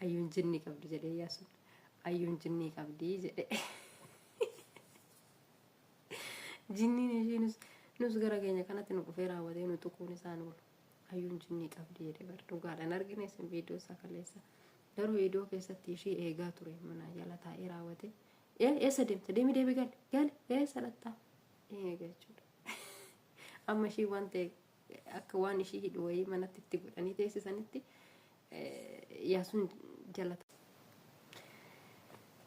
Ayyuun jinnii qabdi jedhee Iyyaasuun. Ayyuun jinnii qabdi jedhe. Jinniin ishii nus, nus gara keenya kanatti nu dhufee raawwatee nu tuquun isaan oolu. Ayyuun jinnii qabdi jedhe bar dhugaadhaan argine isin viidiyoo isaa kaleessa. Garuu viidiyoo keessatti ishii eegaa ture mana jala taa'ee raawwate. Eessa deemte? Deemi deemi gali gali eessa dhattaa? Eega jechuudha. Amma ishii waan ta'e akka waan ishii hidhu wayii manatti itti godhanii teessisanitti Yaasuun jala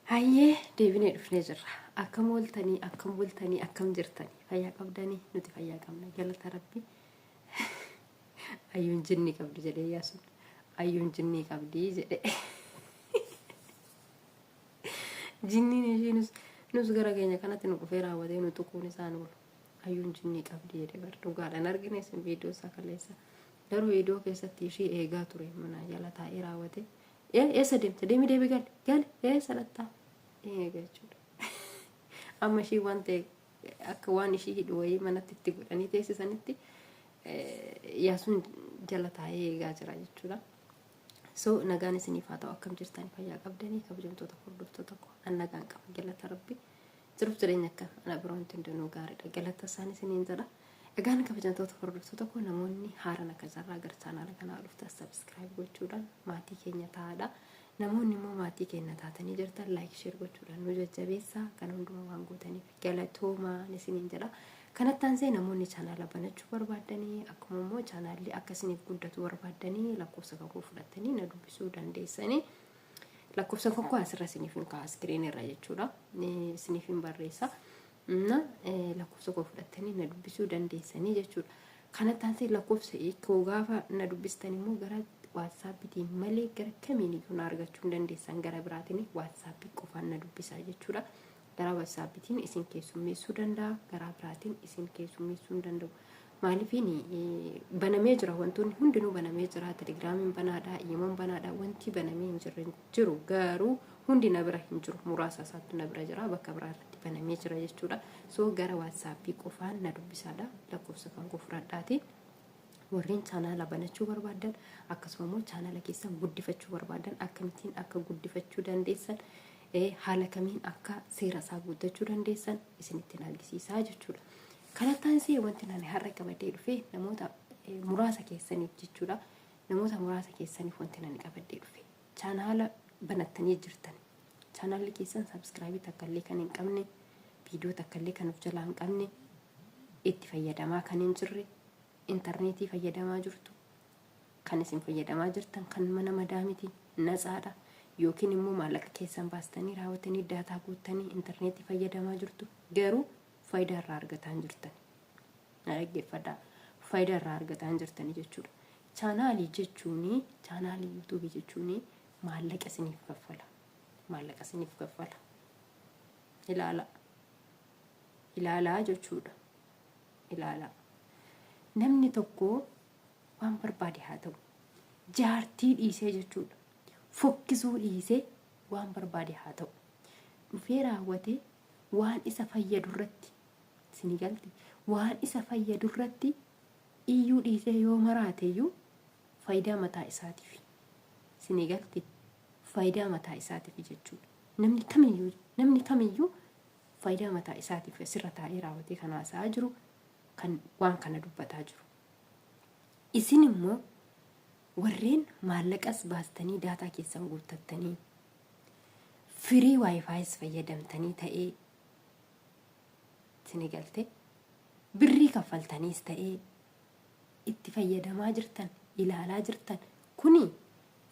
Hayyee deebinee dhufnee jirra. Akkam ooltanii, akkam bultanii, akkam jirtanii? Fayyaa qabdanii? Nuti fayyaa qabna. Galata Rabbi. Ayyuun jinnii qabdi jedhee Yaasuun. Ayyuun jinnii qabdi jedhe. Jinniin ishii nus, nus gara keenya kanatti nu dhufee raawwatee nu tuquun isaan oolu. Ayyuun jinnii qabdi jedhe bar dhugaadhaan argine isin viidiyoo isaa kaleessa. Garuu viidiyoo keessatti ishii eegaa ture mana jala taa'ee raawwate. Eessa deemte? Deemi deemi gali gali eessa dhattaa? Eega jechuudha. Amma ishii waan ta'e akka waan ishii hidhu wayii manatti itti godhanii teessisanitti Yaasuun jala taa'ee eegaa jira jechuudha. So nagaan isiniif haa ta'u akkam jirtanii fayyaa qabdanii kabajamtoota hordoftoota koo an nagaan qaba galata rabbi jiruuf jireenya akka ana bira wanti hundinuu gaariidha galata isaan isiniin jedha. Egaan kabajamtoota hordoftoota koo namoonni haaran akka carraa gara chaanaala kanaa dhuftan subscribe gochuudhaan maatii keenya ta'aadha. Namoonni immoo maatii keenya taatanii jirtan like share gochuudhaan nu jajjabeessaa kan hundumaa waan gootaniif galatoomaa isiniin jedha. Kanatti aansee namoonni chaanaala banachuu barbaaddanii akkuma immoo chaanaalli akka isiniif guddatu barbaaddanii lakkoofsa kan koo fudhattanii na dubbisuu dandeessanii. Lakkoofsa kan koo asirra isiniif hin kaa'a iskiriin irra jechuudha. Isiniif hin barreessa. Na lakkoofsa koo fudhattanii na dubbisuu dandeessanii jechuudha. Kanatti aansee lakkoofsa koo gaafa na dubbistan immoo gara waatsaappiitiin malee gara kamiin iyyuu na argachuu hin dandeessan gara biraatiin waatsaappii qofaan na dubbisaa jechuudha. Gara waatsaappiitiin isin keessummeessuu danda'a garaa biraatiin isin keessummeessuu hin danda'u. Maaliifiin banamee jira wantoonni hundinuu banamee jira telegiraamiin banaadha iimoon banaadha wanti banamee hin jirre hin jiru garuu hundi na bira hin jiru muraasa isaattu na bira jira bakka biraa irratti banamee jira jechuudha. So gara waatsaappii qofaan na dubbisaadha lakkoofsa kan koo fudhadhaati. Warreen chaanaala banachuu barbaaddan akkasuma immoo chaanaala keessan guddifachuu barbaaddan akkamittiin akka guddifachuu dandeessan haala kamiin akka seera isaa guuttachuu dandeessan isinittiin argisiisaa jechuudha. Kanatti aansee wanti ani har'a qabadhee dhufe namoota muraasa keessaniif jechuudha. Namoota muraasa keessaniif wanti ani qabadhee dhufe chaanaala banattanii jirtan. Chaanaalli keessan sabiskiraabii takka illee kan hin qabne, viidiyoo takka illee kan of jalaa hin qabne, itti fayyadamaa kan hin jirre, intarneetii fayyadamaa jirtu, kan isin fayyadamaa jirtan kan mana madaamiti natsaadha yookiin immoo maallaqa keessan baastanii raawwatanii daataa guuttanii intarneetii fayyadamaa jirtu garuu faayidaa irraa argataa hin jirtan. Na dhaggeeffadhaa. Faayidaa irraa argataa hin jirtanii jechuudha. Chaanaalii jechuun chaanaalii yuutuubii jechuun maallaqa isiniif kaffala. Maallaqa isiniif kaffala. Ilaala. Ilaalaa jechuudha. Ilaalaa. Namni tokko waan barbaade haa ta'u. Jaartii dhiisee jechuudha. Fokkisuu dhiisee waan barbaade haa ta'u. Dhufee raawwatee waan isa fayyadu irratti isinii galti waan isa fayyadu irratti iyyuu dhiisee yoo maraate iyyuu faayidaa mataa isaatiif isinii galti faayidaa mataa isaatiif jechuudha. Namni kamiyyuu namni kamiyyuu faayidaa mataa isaatiif asirra taa'ee raawwatee kan haasa'aa jiru kan waan kana dubbataa jiru. Isin immoo warreen maallaqas baastanii daataa keessan guuttattanii firii waayifaayiis fayyadamtanii ta'ee isinii galte birrii kaffaltaniis ta'ee itti fayyadamaa jirtan ilaalaa jirtan kuni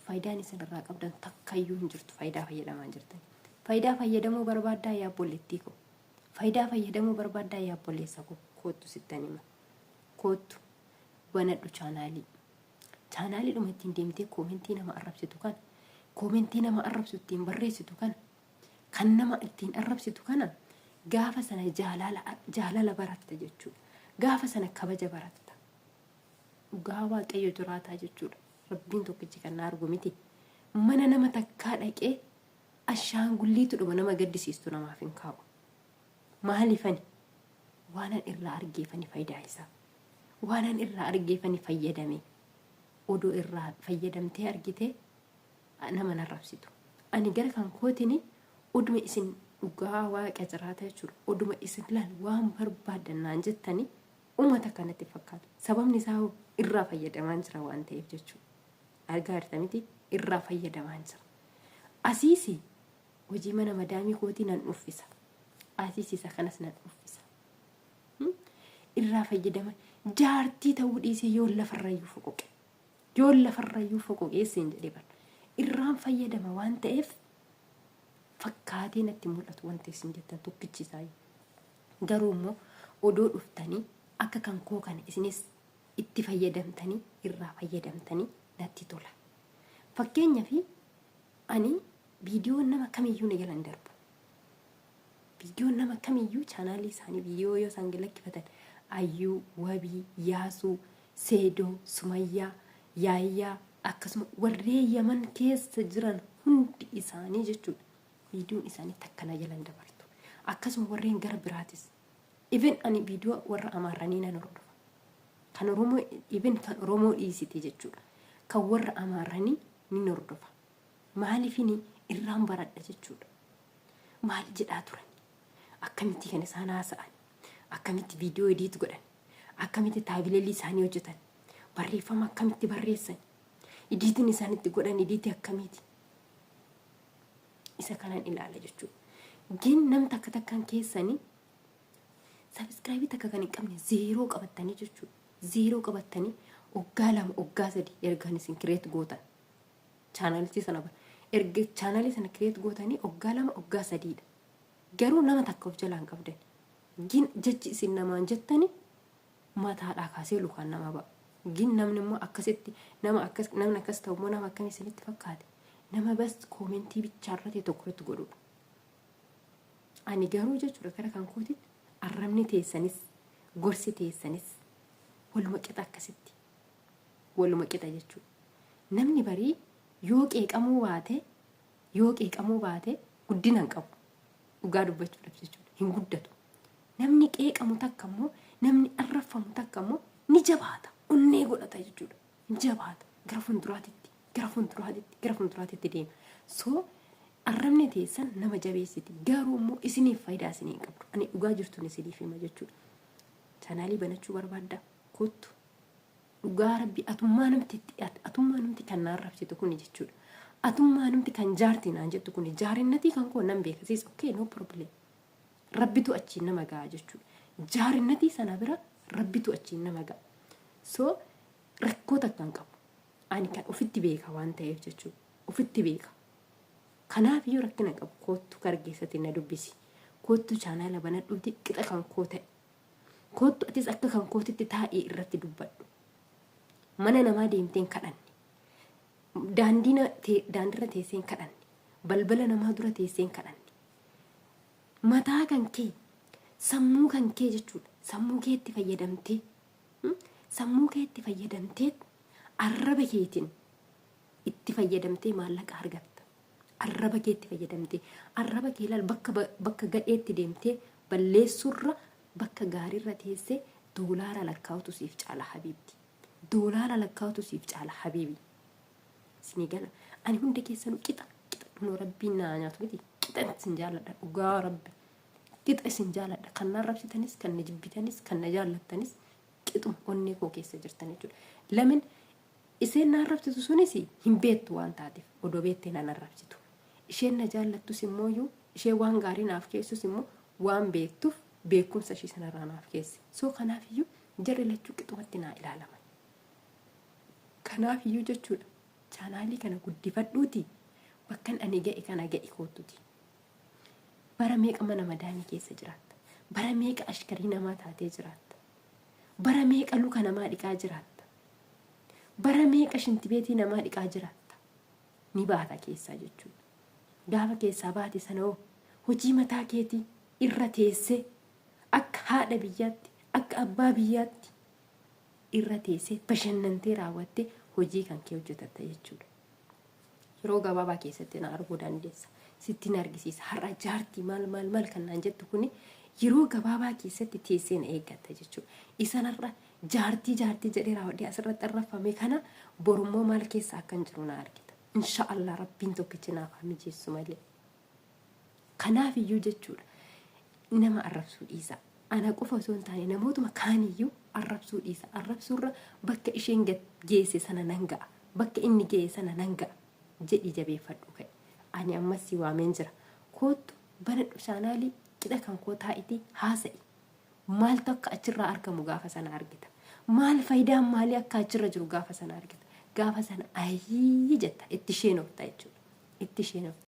faayidaan isin irraa qabdan takkayyuu hin jirtu faayidaa fayyadamaa hin jirtan. Faayidaa fayyadamuu barbaaddaa yaa obboleettii koo. Faayidaa fayyadamuu barbaaddaa yaa obboleessa koo koottu sittan hima. Koottu banadhu chaanaalii. Chaanaaliidhuma ittiin deemtee koomentii nama arrabsitu kana koomentii nama arrabsu ittiin barreessitu kana kan nama ittiin arrabsitu kana gaafa sana jaalala jaalala baratta jechuudha. Gaafa sana kabaja baratta. Dhugaa waaqayyo jiraataa jechuudha. Rabbiin tokkichi kan na argu miti. Mana nama takkaa dhaqee ashaangulliitudhuma nama gaddisiistu namaaf hin kaa'u. Maaliifani? Waanan irraa argeefani faayidaa isaa. Waanan irraa argeefani fayyadame. Odoo irraa fayyadamtee argitee Nama narrabsitu. Ani gara kan kootiin oduma isin, dhugaa Waaqa jiraata jechuudha. Oduma isin laal waan barbaadan naan jettanii uummata kanatti fakkaatu. Sababni isaa irraa fayyadamaan jira waan ta'eef jechuudha. Argaa jirta miti, irraa fayyadamaan jira. Asiisi hojii mana madaamii kootii nan uffisa. Asiis isa kanas nan uffisa. Irraa fayyadama jaartii ta'uu dhiisee yoo lafarrayyuu foqoqe. Yoo lafarrayyuu foqoqee siin jedhee bara. Irraan fayyadama waan ta'eef fakkaatee natti mul'atu wanti isin jettan tokkichi isaayyuu. Garuu immoo odoo dhuftanii akka kan koo kana isinis itti fayyadamtanii irraa fayyadamtanii natti tola. Fakkeenyaaf, ani viidiyoon nama kamiyyuu ni jalan darbu. Viidiyoon nama kamiyyuu, chaanaalii isaanii viidiyoo yoo isaan lakkifatan, Ayyuu, Wabii, Yaasuu, Seedoo, Sumayyaa, Yaayyaa, akkasuma warreen Yaman keessa jiran hundi isaanii jechuudha. Viidiyoon isaanii takka na jalan dabartu. Akkasuma warreen gara biraatis. Even ani viidiyoo warra Amaarranii nan hordofa. Kan Oromoo, even kan Oromoo dhiisite jechuudha. Kan warra Amaarranii ni hordofa. Maaliifini irraan baradha jechuudha. Maal jedhaa turan? Akkamitti kan isaan haasa'an? Akkamitti viidiyoo edit godhan? Akkamitti thumbnailii isaanii hojjetan? Barreeffama akkamitti barreessan? Editiin isaan itti godhan editii akkamiiti? Isa kanan ilaala jechuudha. Gin nam takka takkaan keessanii subscribe takka kan hin qabne zero qabattanii jechuudha. Zero qabattanii oggaa 2, oggaa 3 ergaan isin create gootan. Chaanalichi sana erga chaanalii sana create gootanii oggaa 2, oggaa 3dha. Garuu nama takka of jalaa hin qabdan. Gin jechi isin namaan jettani mataadhaa kaasee lukaan nama ba'a. Gin namni immoo akkasitti nama akkas, namni akkas ta'u immoo nama akkamii isinitti fakkaate? Nama bas commentii bichaarratti tokko irratti godhudha. Ani garuu jechuudha, gara kan kootitti arrabni teessanis gorsi teessanis waluma qixa, akkasitti waluma qixa jechuudha. Namni barii yoo qeeqamuu baate guddina hin qabu. Dhugaa dubbachuudhaaf jechuudha. Hin guddatu. Namni qeeqamu takka immoo, namni arraffamu takka immoo ni jabaata. Onnee godhata jechuudha. Ni jabaata. Gara fuulduraatitti, gara fuulduraatitti, gara fuulduraatitti deema. So arrabni teessan nama jabeessiti. Garuu immoo isiniif faayidaa isinii hin qabdu. Ani dhugaa jirtuun isiniif hima jechuudha. Chaanaalii banachuu barbaadda? Kottu. Dhugaa Rabbi, atummaa namti kan naan rabsitu kuni jechuudha. Atummaa namti kan jaartii naan jettu kuni jaarinnatii kan koo nan beeka. Siis okay, no problem. Rabbitu achiin nama ga'a jechuudha. Jaarinnatii sana bira Rabbitu achiin nama ga'a. So rakkoo takka hin qabu. Ani kan ofitti beeka waan ta'eef jechuudha. Ofitti beeka. Kanaaf iyyuu rakkina qabu, koottu gargeessatti na dubbisi. Koottu chaanaala banadhuuti qixa kan koo ta'e. Koottu atis akka kan kootitti taa'ii irratti dubbadhu. Mana namaa deemteen kadhanne. Daandiirra teesseen kadhanne. Balbala namaa dura teesseen kadhanne. Mataa kan kee, sammuu kan kee jechuudha. Sammuu keetti fayyadamtee, sammuu keetti fayyadamtee, arraba keetiin itti fayyadamtee maallaqa argatta. Arraba keetti fayyadamtee, arraba kee ilaal, bakka gadheetti deemtee balleessurra bakka gaariirra teessee doolaara lakkaa'utu siif caala, habiibti. Doolaara lakkaa'utu siif caala, habiibi. Isinii gala. Ani hunda keessanuu qixa qixa, kunoo Rabbiin naa nyaatu miti, qixa isin jaalladha, dhugaa Rabbi. Qixa isin jaalladha. Kan na arrabsitanis, kan na jibbitanis, kan na jaallattanis qixuma onnee koo keessa jirtan jechuudha. Lamin isheen na arrabsitu sunis hin beektu waan taateef, odoo beektee na arrabsitu. Isheen na jaallattus immoo isheen waan gaarii naaf keessus immoo waan beektuuf beekumsa ishii sanarraa naaf keesse. So kanaafiyyuu jarri lachuu qixumatti naa ilaalaman. Kanaafiyyuu jechuudha, chaanaalii kana guddifadhuuti bakkan ani ga'e kana ga'e koottuti. Bara meeqa mana madaamii keessa jiraatta? Bara meeqa ashkarii namaa taatee jiraatta? Bara meeqa luka namaa dhiqaa jiraatta? Bara meeqa shintibeetii namaa dhiqaa jiraatta? Ni baata keessaa jechuudha. Gaafa keessaa baate sana hoo hojii mataa keetii irra teessee akka haadha biyyaatti, akka abbaa biyyaatti irra teessee bashannantee raawwattee hojii kan kee hojjetatta jechuudha. Yeroo gabaabaa keessatti na arguu dandeessa. Sitti na argisiisa. Har'a jaartii maal maal maal kan naan jettu kuni yeroo gabaabaa keessatti teessee na eeggatta jechuudha. Isan har'a jaartii jaartii jedhee raawwadhee asirratti arrafame kana borummoo maal keessa akkan jiru na argita. Insha Allah Rabbiin tokkichi naaf haa mijeessu malee. Kanaaf iyyuu jechuudha nama arrabsuu dhiisa. Ana qofa osoo hin taane namootuma kaaniyyuu arrabsuu dhiisa. Arrabsuurra bakka isheen geesse sana nan ga'a. Bakka inni ga'e sana nan ga'a jedhii jabeeffadhu ka'i. Ani ammas si waameen jira. Koottu banadhu chaanaalii qixa kan koo taa'itii haasa'i. Maaltu akka achirraa argamu gaafa sana argita. Maal faayidaan maalii akka achirra jiru gaafa sana argita. Gaafa sana ayii jetta itti isheen ofta jechuudha. Itti isheen ofta.